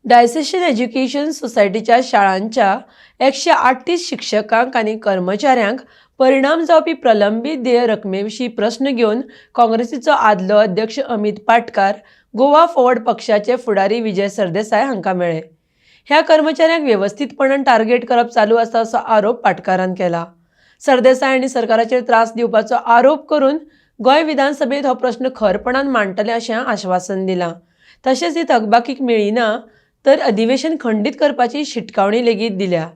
डायसेशन education सोसायटीच्या शाळांच्या 138 शिक्षकांक आनी कर्मचाऱ्यांक परिणाम जावपी प्रलंबीत देय रकमे विशीं प्रस्न घेवन काँग्रेसीचो आदलो अध्यक्ष अमित पाटकार गोवा फॉरवर्ड पक्षाचे फुडारी विजय सरदेसाय हांकां मेळ्ळे. ह्या कर्मचाऱ्यांक वेवस्थीतपणान टार्गेट करप चालू आसा असो आरोप पाटकारान केला. सरदेसाय हांणी सरकाराचेर त्रास दिवपाचो आरोप करून गोंय विधानसभेत हो प्रस्न खरपणान मांडटले अशें आश्वासन दिलां. तशेंच ही थकबाकी मेळ्ळी ना तर अधिवेशन खंडीत करपाची शिटकावणी लेगीत दिल्या.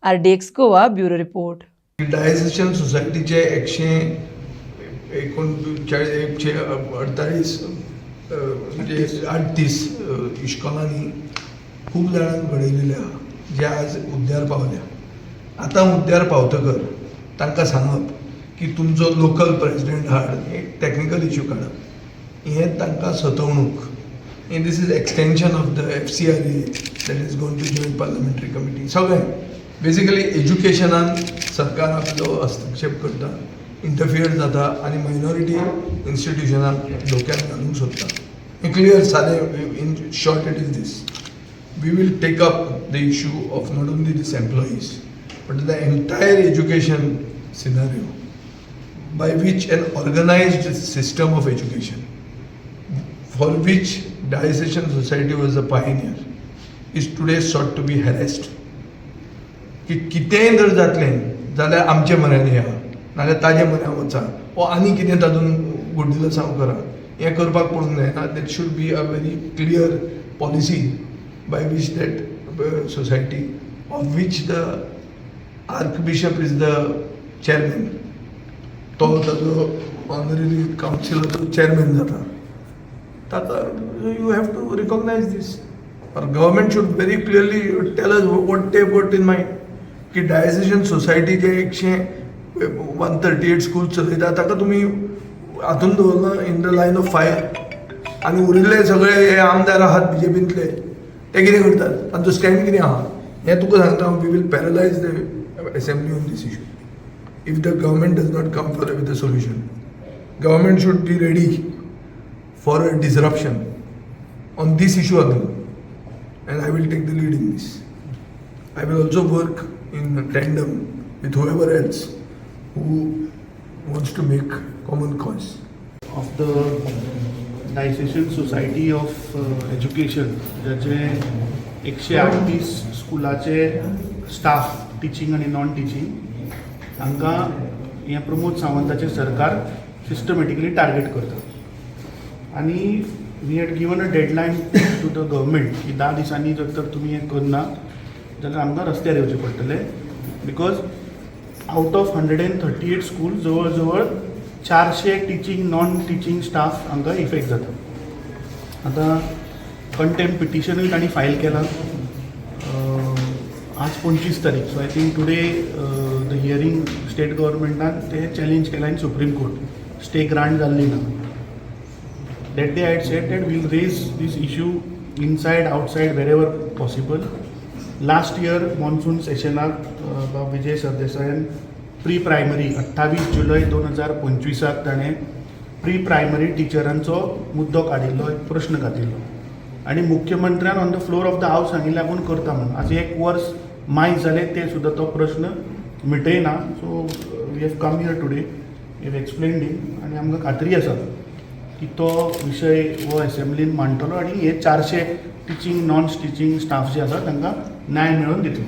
RDX Goa, bureau report. Diocesan सोसायटीचे 139, 148, म्हणजे 38 इश्कोलांनी खूब जाणांक घडयलेले आहा, जे आज हुद्द्यार पावल्या. आतां हुद्द्यार पावतकर तांकां सांगप की तुमचो लोकल प्रेजिडेंट हाड, एक टॅक्निकल इश्यू काडप, हें तांकां सतवणूक. This is extension of the FCRA that is gone to Joint Parliamentary Committee. सगळें बेसिकली एज्युकेशनान सरकार आपलो हस्तक्षेप करता, इंटरफियर जाता आनी मायनॉरिटी इन्स्टिट्युशनाक धोक्यात घालूंक सोदता. हें क्लियर सादें, in short it is this: we will take up the issue of not only these employees but the entire education scenario by which an organized system of education, for which Diocesan Society was a pioneer, is today sought to be harassed. की कितेंय जर जातलें जाल्यार आमचे म्हऱ्यान या, नाल्यार ताजे म्हऱ्यान वचा वो आनी कितें तातूंत गुड्डुलसांव करा. हें करपाक पडूंक जायना. That should be a very clear policy by which that society, of which the Archbishop is the chairman, तो ताजो ऑनररी कावन्सिलाचो चेअरमॅन जाता, ताका you have to recognize this, or government should very clearly tell us what they got in mind, की डायसेशन society जे 138 school चलयता, ताका तुमी हातून दवरला, in the line of fire, आनी उरिल्ले सगळे हे आमदार आहात बीजेपींतले, ते कितें करतात, तांचो स्टँड कितें आहा, हें तुका सांगता. We will paralyze the assembly on this issue if the government does not come for with a solution. Government should be ready for a disruption on this issue alone, and I will take the lead in this. I will also work in tandem with whoever else who wants to make common cause. Of the Diocesan Society of Education, ज्याचे 138 स्कुलाचे staff, teaching आनी non teaching, हांकां हें प्रमोद सावंताचें सरकार systematically target करता. आनी we had given a deadline to the government की 10 दिसांनी जर तर तुमी हें करना जाल्यार आमकां रस्त्यार येवचें पडटलें, because out of 138 school जवळ जवळ 400 टिचींग, नॉन टिचींग स्टाफ हांकां इफेक्ट जाता. आतां कंटेम्प्ट पिटिशनूय तांणी फायल केलां. आज 25 तारीख, so I think today the hearing. State गव्हर्मेंटान ते चॅलेंज केलां in Supreme Court. Stay grant जाल्ली ना. That day I had said that we'll raise this issue inside, outside, wherever possible. Last year monsoon सेशनाक बाब Vijay सरदेसायान pre primary, 28 जुलय 2025ाक ताणें pre primary टिचरांचो मुद्दो काडिल्लो, एक प्रश्न घातिल्लो आनी मुख्यमंत्र्यान on the floor of the house सांगिल्लें आपूण करता म्हणून. आज एक वर्स मायज जालें, ते सुद्दां तो प्रश्न मिटयना. So we have come here today, we have explained him आनी आमकां खात्री आसा की तो विशय हो एसेंब्लीन मांडटलो आनी हे 400 टिचींग, नॉन टिचींग स्टाफ जे आसा, तांकां न्याय मेळोवन दितलो.